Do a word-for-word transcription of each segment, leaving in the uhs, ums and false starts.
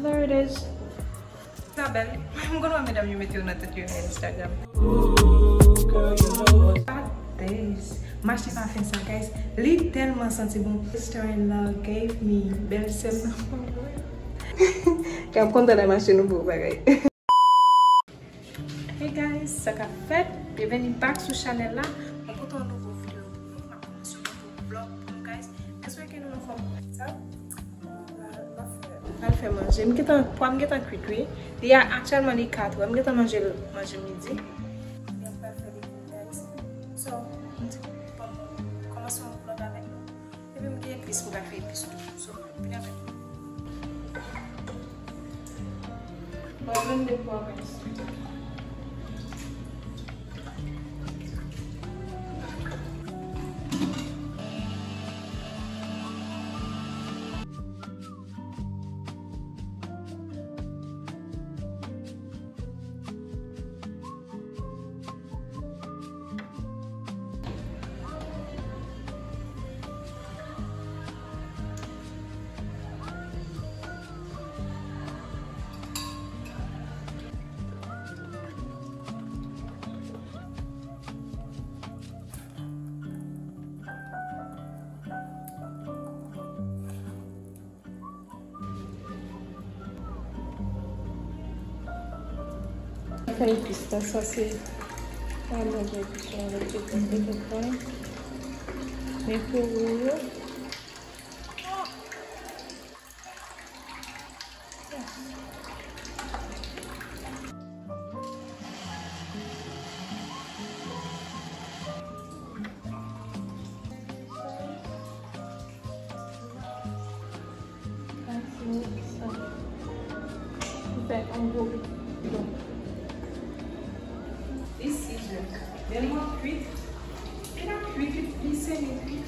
There it is. Sa bèl. M konn wè medam yo mete yo nan tèt yo nan Instagram. This. Mache pa fè sa, guys. Li tèlman santi bon. Sister-in-law gave me. Bèlsè m nan ban mwen. Kè m kontan nan mache nouvo bagay. Hey guys, sa k ap fèt? Byenveni back sou chanèl la. Mwen pote yon nouvo videyo pou nou. M ap kòmanse yon nouvo vlog pou nou, guys. M swete ke nou anfòm pou sa. M pral fè manje. M gentan, pwa m gentan kwit, wi. Li a, aktyèlman, li katrè. M gentan manje, manje midi. Ebyen, m pral fè legim, guys. So, m di, bon, kòmanse yon vlog avèk nou. Epi m gen epis, m ka fè epis tou. So, vini avèk mwen. Mwen menm de pwa, guys. Kay pistach, sa se pa manje pistach avèk tout bagay. Men pou ou yo. Li season. Tèlman kwit. Li pa kwit, li semi kwit.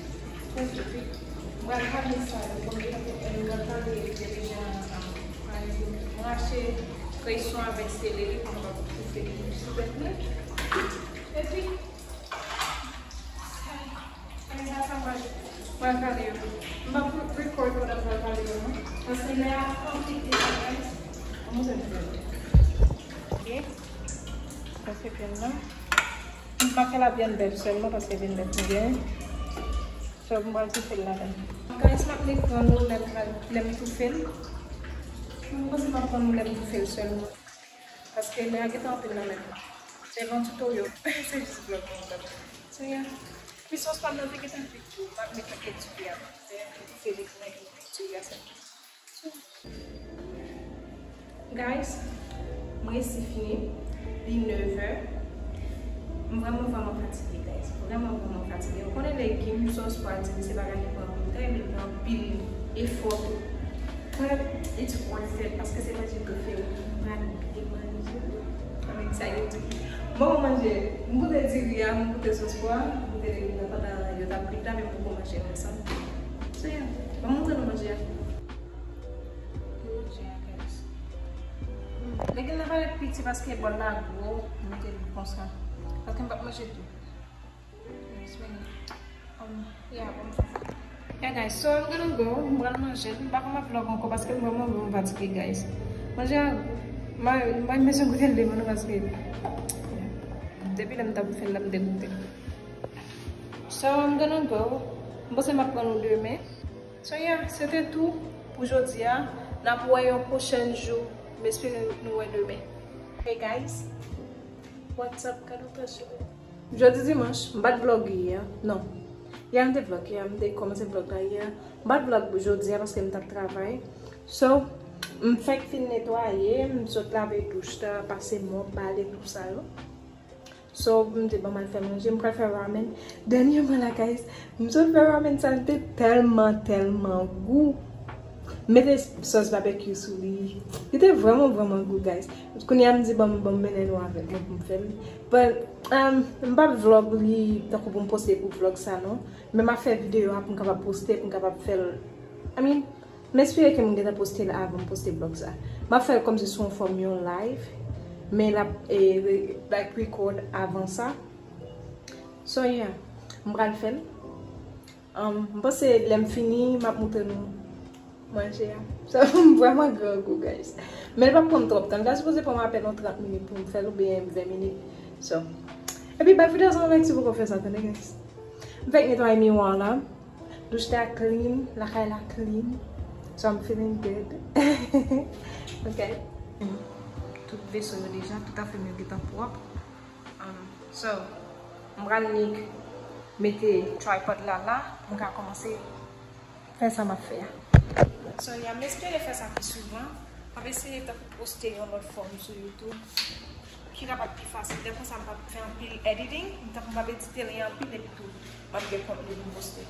Prèske kwit. Mwen pral kale sa yo, kòm yo pral kale deja, pa egzanp, mwen achte kreson avèk seleri pou mwen toufe sou bèt mwen. Epi, Mwen ka sa mwen, mwen kale yo. M p ap record pandan mwen kale yo, non. Paske lè a anpil detaj, guys. An montre nou vyann. Ok. Sa se vyann nan. M pa fè la vyann bèf sèlman paske vyann bèf m gen. So, m pral toufe l ladan. Guys, m ap montre nou lè m pral, lè m toufe l. M panse m ap montre nou lè m toufe l sèlman. Paske lè a gentan anpil nan men mwen. Se yon tutorial. Se jis vlog mwen fè. So, yeah. Epi sòs pa m nan te gentan kwit tou. M ap met nan ketchup la. Se yon ti fè li pou mwen gen ketchup la sèlman. So, guys, m resi fini. Li nevè. M vrèman, vrèman fatige, guys. Vrèman, vrèman fatige. Ou konnen legim, sòs, pwa, di, se bagay ki pran anpil tan, men li pran anpil efò tou. But it's worth it, paske se manje m te fè yo. M pral byen manje. I'm excited to eat. Bon, mwen manje. M goute diri a, m goute sòs pwa, m goute legim nan pandan yo t ap kwit la, men m poko manje yo ansanm. So, yeah. Ban m montre nou manje a. Manje a, guys. Legim nan parèt piti paske bòl la gwo, m mete l konsa. Paske m p ap manje tou. Yes, men, um, yeah, bon, sa. Yeah, guys, so I'm gonna go. M pral manje. M pa konn m ap vlog ankò paske m vrèman, vrèman fatige, guys. Manje a, m pa, m pa menm bezwen goute l devan nou paske, yeah. Depi lè m t ap fè l la, m te goute. So, I'm gonna go. M panse m ap pran nou demen. So, yeah, se te tou pou jodi a. N ap wè yon pwochèn jou. M espere nou wè demen. Hey, guys. What's up, gade yon tan cheri. Jodi dimanch, m pa t vlog yè. Non. Yè m te vlog, yè m te kòmanse vlog la yè. M pa t vlog jodi a paske m t ap travay. So, m fèk fin netwaye, m sot lave douch la, pase mòp, bale, tout sa yo. So, m te ban m al fè manje, m pral fè ramen. Dènyèman la, guys, m sot fè ramen sa, li te tèlman, tèlman gou. M mete sòs babekyou sou li. Li te vrèman, vrèman gou, guys. Kounye a m di, ban m, ban m mennen nou avèk mwen pou m fè l. But, um, m p ap vlog li tankou pou m poste pou vlog sa, non. Men m ap fè videyo a pou m kapab poste, pou m kapab fè l. I mean, m espere ke m gentan poste l avan m poste vlog sa. M ap fè l kòmsi sou yon fòm yon live, men l ap, eh, re-, like, record avan sa. So, yeah, m pral fè l. Um, m panse lè m fini, m ap montre nou Manje a. Sa fè m vrèman grangou, guys. Men l p ap pran m twòp tan. L ta sipoze pran m apèn yon trant minit pou m fè l oubyen ven minit. So. Epi, bèl videyo sa, like, si w poko fè sa, tande, guys. M fèk netwaye miwa la. Douch la clean, lakay la clean. So I'm feeling good. Ok. Tout veso yo deja, tout afè m yo gentan pwòp. Um, so, m pral nik mete tripod la la pou m ka kòmanse fè sa m ap fè a. So, yeah, m espere fè sa pi souvan. M ap eseye tankou poste yon lòt fòm sou YouTube ki kapab pi fasil. Lè konsa m p ap fè anpil editing, tankou m p ap edite li anpil epi tou m ap gen kontni pou m poste.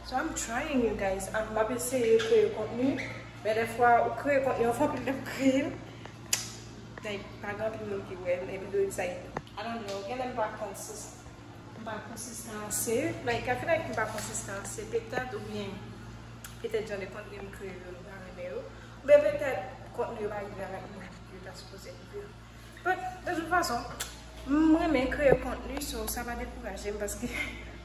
So I'm trying, you guys. M ap eseye kreye kontni, men dèfwa ou kreye kontni, ou fè anpil tan kreye l. Like, pa gen anpil moun ki wè l, epi tou excited. I don't know, genlè m pa konsis-, m pa konsistan ase. Like, I feel like m pa konsistan ase, petèt, oubyen petèt jan de kontni m kreye yo, m pa renmen yo. Oubyen petèt kontni yo pa rive avèk moun yo ta sipoze rive. But, de tout fason, m renmen kreye kontni, so sa pa dekouraje m paske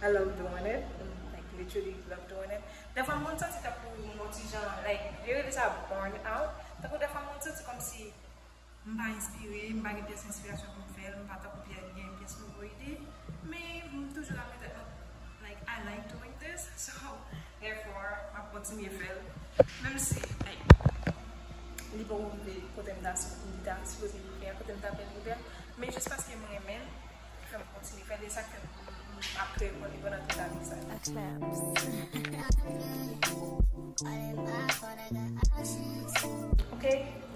I love doing it. Like, literally love doing it. Dèfwa, mwen santi tankou mwen ti jan, like, yo rele sa burn out. Tankou dèfwa, mwen santi kòmsi m pa enspire, m pa gen pyès enspirasyon pou m fè l, m pa tankou gen pyès nouvo ide. Men, m toujou la mete, like, I like doing this, so, therefore, m ap kontinye fè l. Menm si, like, li poko rive kote m ta, li ta sipoze rive a, kote m ta vle rive a. Men jis paske m renmen l, fè m kontinye fè l, e sa k fè m, m, m ap kreye kontni pandan tout ane sa. Ok,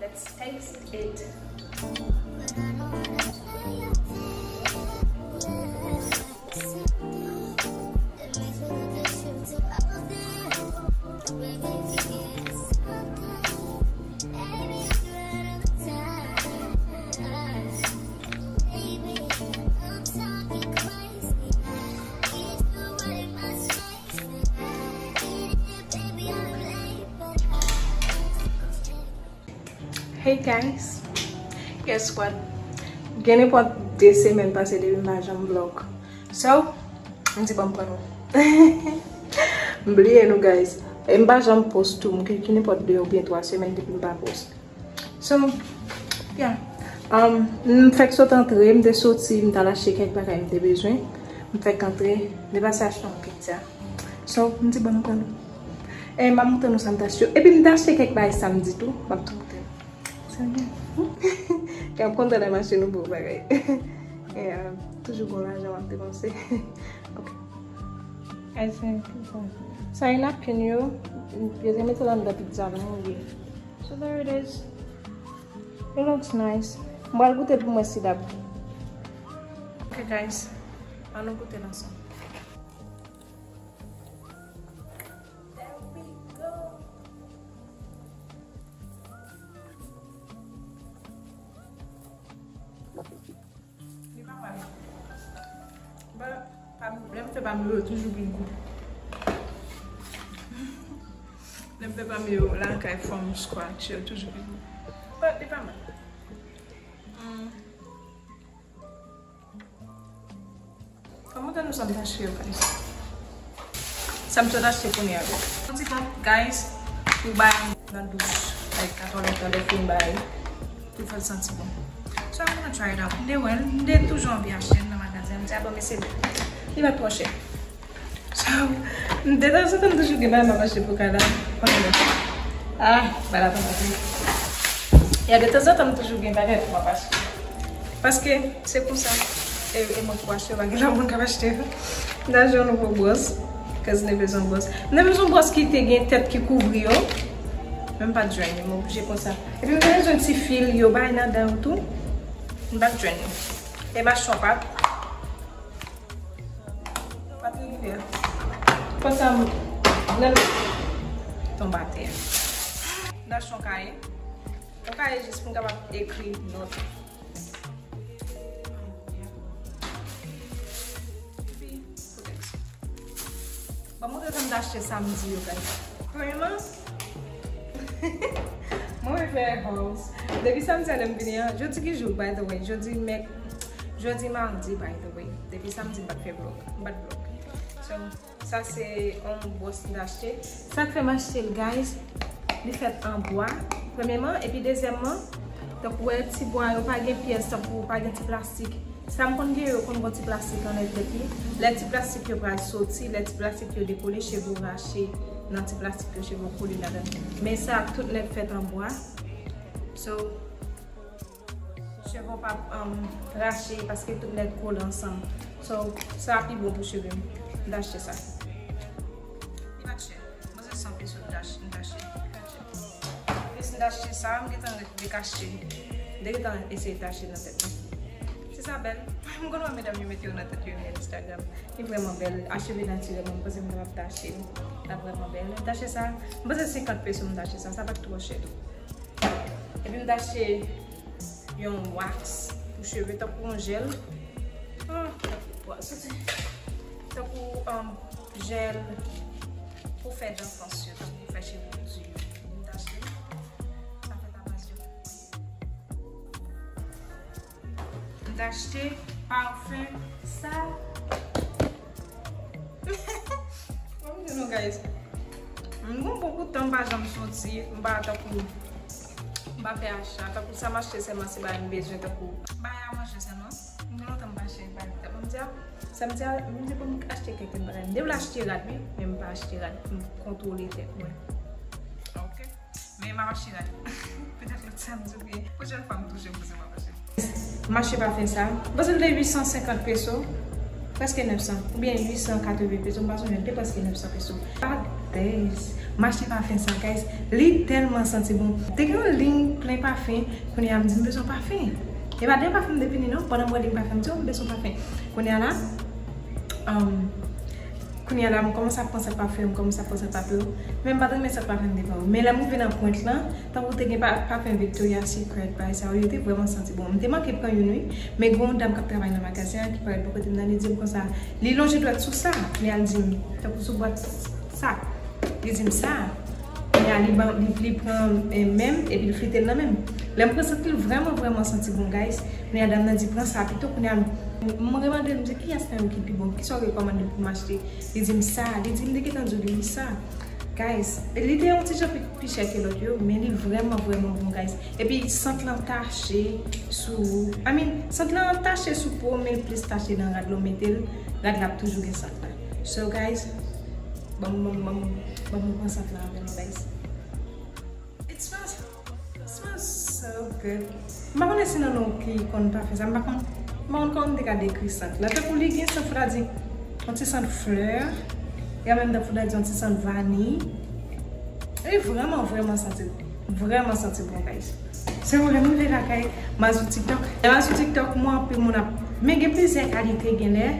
let's taste it. Hey guys, guess what? Gen nenpòt de semèn pase depi m pa janm vlog. So, m di ban m pran nou. M bliye nou, guys. E m pa janm post tou, m gen ki nenpòt de oubyen twa semèn depi m pa post. So, yeah. Um, m fèk sot antre, m te soti, m t al achte kèk bagay m te bezwen. M fèk antre, m te pase achte yon pizza. So, m di ban nou pran nou. E m ap montre nou sa m t achte yo. Epi m t achte kèk bagay samdi tou, m ap tou montre nou. Sa byen. Kè m kontan lè m achte nouvo bagay. E, uh, toujou gon lajan w ap depanse. Ok. Ay, se sa. Sa e napkin yo, yo te mete l anndan pizza lan, wi. So there it is. It looks nice. M pral goute pou mwen si l ap. Ok, guys. Ann nou goute l ansanm. There we go. Li pa mal. But, pa, lè m fè pa m yo, yo toujou pi gou. Lè m fè pa m yo lakay from scratch, yo toujou pi gou. But, li pa mal. Mm. Ban m montre nou sa m t achte yo, guys. Sa m sot achte kounye a yo. Yon ti pòt, guys, pou bay nan douch. Like, katòlè, katòlè, fin bay. Pou fè l santi bon. So, I'm gonna try it out. M te wè l, m te toujou anvi achte l nan magazen. M di, a bon, mesye, li pa t twò chè. So, m detanzantan m toujou gen bagay m ap achte pou kay la. Ah, bagay la pa fasil. Ya, detanzantan m toujou gen bagay pou m ap achte. Paske se konsa. E, e mwen pou achte, pa gen lòt moun k ap achte. M ta jwenn yon nouvo bwòs. Cause m te bezwen bwòs. M te bezwen bwòs ki te gen tèt ki kouvri yo. Men m pa t jwenn li, m oblije konsa. Epi m te bezwen ti fil yo bay nan dan yo tou. M pa t jwenn li. E m achte yon pak. Patrik vè. Konsa m nan tonbe atè. M ta achte yon kaye. Yon kaye jis pou m kapab ekri nòt. Epi, pwotèksyon. Ban m montre sa m t achte samdi yo, guys. Premyèman, mwen fè house. Depi samdi a lè m vini an, jodi ki jou, by the way? Jodi mèk-, jodi madi, by the way. Depi samdi m pa t fè vlog. M pa t vlog. So, sa se yon bwòs m t achte. Sa k fè m achte l, guys? Li fèt an bwa, premyèman, epi dezyèmman, tankou wè ti bwa yo pa gen pyès, tankou pa gen ti plastik. Sa m konn gen yo konn gon ti plastik anlè tèt li. Lè ti plastik yo pral soti, lè ti plastik yo dekole, cheve w rache nan ti plastik yo, cheve w kole ladan. Men sa tout nèt fèt an bwa. So, cheve w p ap, um, rache paske tout nèt kole ansanm. So, sa pi bon pou cheve m. M t achte sa. Li pa t chè. Mwen se san peso m t ach-, m t achte. Yes, m t achte sa, m gentan ret vle kache. M te gentan eseye tache nan tèt mwen. Se sa bèl. M konn wè medam yo mete yo nan tèt yo nan Instagram. Li vrèman bèl. Acheve natirèlman, m panse m kapab tache l. L ap vrèman bèl. M t achte sa, m panse senkant peso m t achte sa. Sa pa t twò chè tou. Epi m t achte yon wax pou cheve, tankou yon jèl. Ah, tankou, tankou, um, jèl pou fè danfans yo, tankou fè cheve w di yo. M t achte l. Sa fèt a baz de. M t achte pafen sa. Mwen di nou, guys. M gon bon bout tan m pa janm soti, m pa tankou, m pa fè acha. Tankou sa m achte sèlman se bagay m bezwen, tankou bagay a manje sèlman. M gen lontan m pa achte bagay. Tankou m di a, sa m di a, m di pou m achte kèk bagay. M te vle achte rad, wi, men m pa achte rad. M kontwole tèt mwen. Ok. Men m ap achte rad. Petèt lòt samdi oubyen pwochèn fwa m touche pou se m ap achte. M achte pafen sa. M panse l te uit san senkant peso. Prèske nèf san. Oubyen uit san katreven peso. M pa sonje, l te prèske nèf san peso. Guys, m achte pafen sa, guys. Li tèlman santi bon. Te gen yon liy plen pafen. Kounye a m di m bezwen pafen. E pa de pafen m te fini non. Pandan m wè liy pafen, m di, "Oh, m bezwen pafen." Kounye a la, um, Kounye a la, m kòmanse ap pran sant pafen yo, m kòmanse ap pran sant pafen yo. Men m pa t renmen sant pafen m te pran yo. Men lè m rive nan pwent lan, tankou te gen pa-, pafen Victoria's Secret, bagay sa yo, yo te vrèman santi bon. M te manke pran youn, wi. Men gen yon dam k ap travay nan magazen an ki parèt bò kote m nan, li di m konsa, li lonje dwèt sou sa, men al di m, tankou sou bwat sa. Li di m sa. Kounye a, li ban, li, li pran, eh, men m, epi l flite l nan men m. Lè m pran sant li, l vrèman, vrèman santi bon, guys. Kounye a, dam nan di, "Pran sa pito." Kounye a, m, m remande l, m di, "Kiyès nan yo ki pi bon? Kisa w rekòmande pou m achte?" Li di m sa. Li di m, "M te gentan di w li, wi, sa." Guys, li te yon ti jan pi, pi chè ke lòt yo, men li vrèman, vrèman bon, guys. Epi, sant lan tache sou, I mean, sant lan tache sou po, men l plis tache nan rad lè w mete l, rad la ap toujou gen sant la. So, guys, Ban m, ban m, ban m, ban m pran sant lan avè nou, guys. It smells, it smells so good. M pa konnen si nan nou ki konn pafen sa, m pa konn, m pa konn kòman m te ka dekri sant lan. Tankou li gen sant, fò ta di, yon ti sant flè, e an menm tan fò ta di yon ti sant vaniy. Li vrèman, vrèman santi, vrèman santi bon, guys. Se ou lè m rive lakay, m al sou TikTok. Lè m al sou TikTok, mwen anpil moun ap, men gen plizyè kalite, genlè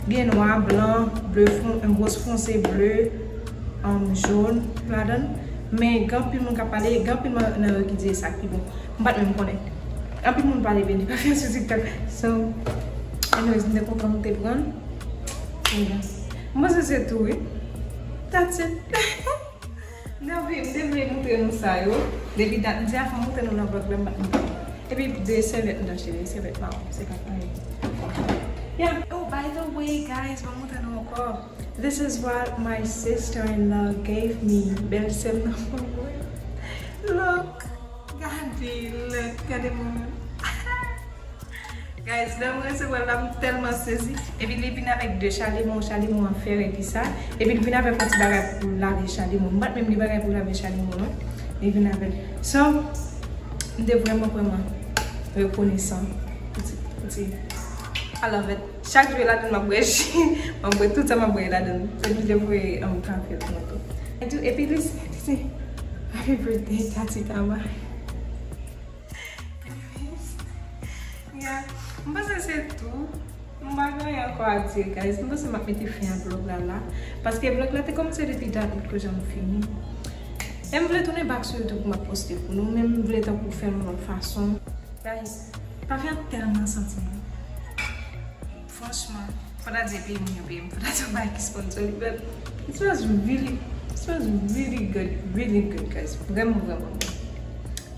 gen nwa, blan, ble fon, yon gwo fonse, ble, um, jòn ladan l. Men gen anpil moun k ap pale, gen anpil moun nan yo ki di e sa k pi bon. M pa t menm konnen. Anpil moun pale byen de pafen sou TikTok. So, anyways, m te kontan m te pran l. M panse se tou, wi. That's it. M te anvi, m te vle montre nou sa yo. Depi dat, m di a fò m montre nou nan vlòg, men m pa t montre nou. Epi de sèvyèt m t achte, de sèvyèt mawon, se pa anyen. Yeah. Oh, by the way, guys, ban m montre nou ankò. This is what my sister-in-law gave me. Bèl sè m nan ban mwen. Look. Gade, look, gade mwen menm. Guys, lè mwen resevwa l la, m tèlman sezi. Epi li vin avèk de chalimon, chalimon an fè epi sa. Epi li vin avèk yon ti bagay pou lave chalimon. M pa t menm gen bagay pou lave chalimon, non. Li vin avè l. So, m te vrèman, vrèman rekonesan pou ti, pou ti. I love it. Chak jou ladan l, m ap bwè ji. M ap bwè tout sa m ap bwè ladan l. Epi m te voye, um, kafe pou mwen tou. Epi, epi li se, se, happy birthday, Tati Tama. Yeah. M panse se tou. M pa gen anyen ankò a di, guys. M panse m ap mete fen a vlòg la la. Paske vlòg la te kòmanse depi dat, m potko janm fini. E m vle tounen back sou YouTube pou m ap poste pou nou, men m vle tankou fè l yon lòt fason. Guys, pafen an tèlman santi bon. Franchman, fò ta di e peyi moun yo peye m, fò ta di yon bagay ki sponsor li, but it smells really, it smells really good, really good, guys. Vrèman, vrèman bon.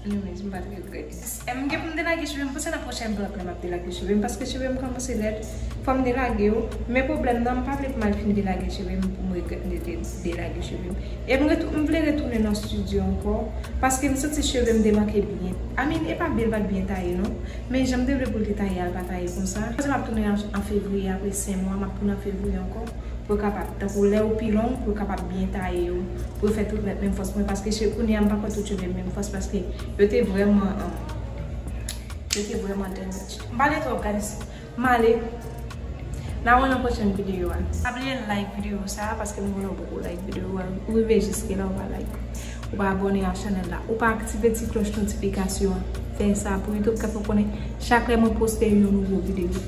Anyways, m pa t regrèt. M gen pou m delage cheve m, m panse nan pwochèn vlog la m ap delage cheve m, paske cheve m kòmanse lèd, fò m delage yo. Men pwoblèm nan, m pa vle pou m al fin delage cheve m pou m regrèt m te de- delage cheve m. E m retou- m vle retounen nan studio ankò, paske m santi cheve m te manke byen. I mean, e pa byen, l pa t byen taye non, men jan m te vle pou l te taye a, l pa taye konsa. Panse m ap tounen an, an fevriye, apre senk mwa, m ap tounen an fevriye ankò. Pou yo kapab, tankou lè yo pi long, pou yo kapab byen taye yo, pou yo fè tout nèt menm fòs mwen, paske cheve kounye a m pa kwè tout cheve m menm fòs, paske yo te vrèman, um, yo te vrèman damage. M pale twòp, gade si m ale. N a wè nan pwochèn videyo a. Pa bliye like videyo sa, paske m konnen w poko like videyo a. Ou rive jiske la, ou pa like, ou pa abòne a chanèl la, ou pa aktive ti klòch notifikasyon an. Fè sa pou YouTube ka fè w konnen chak lè mwen poste yon nouvo videyo.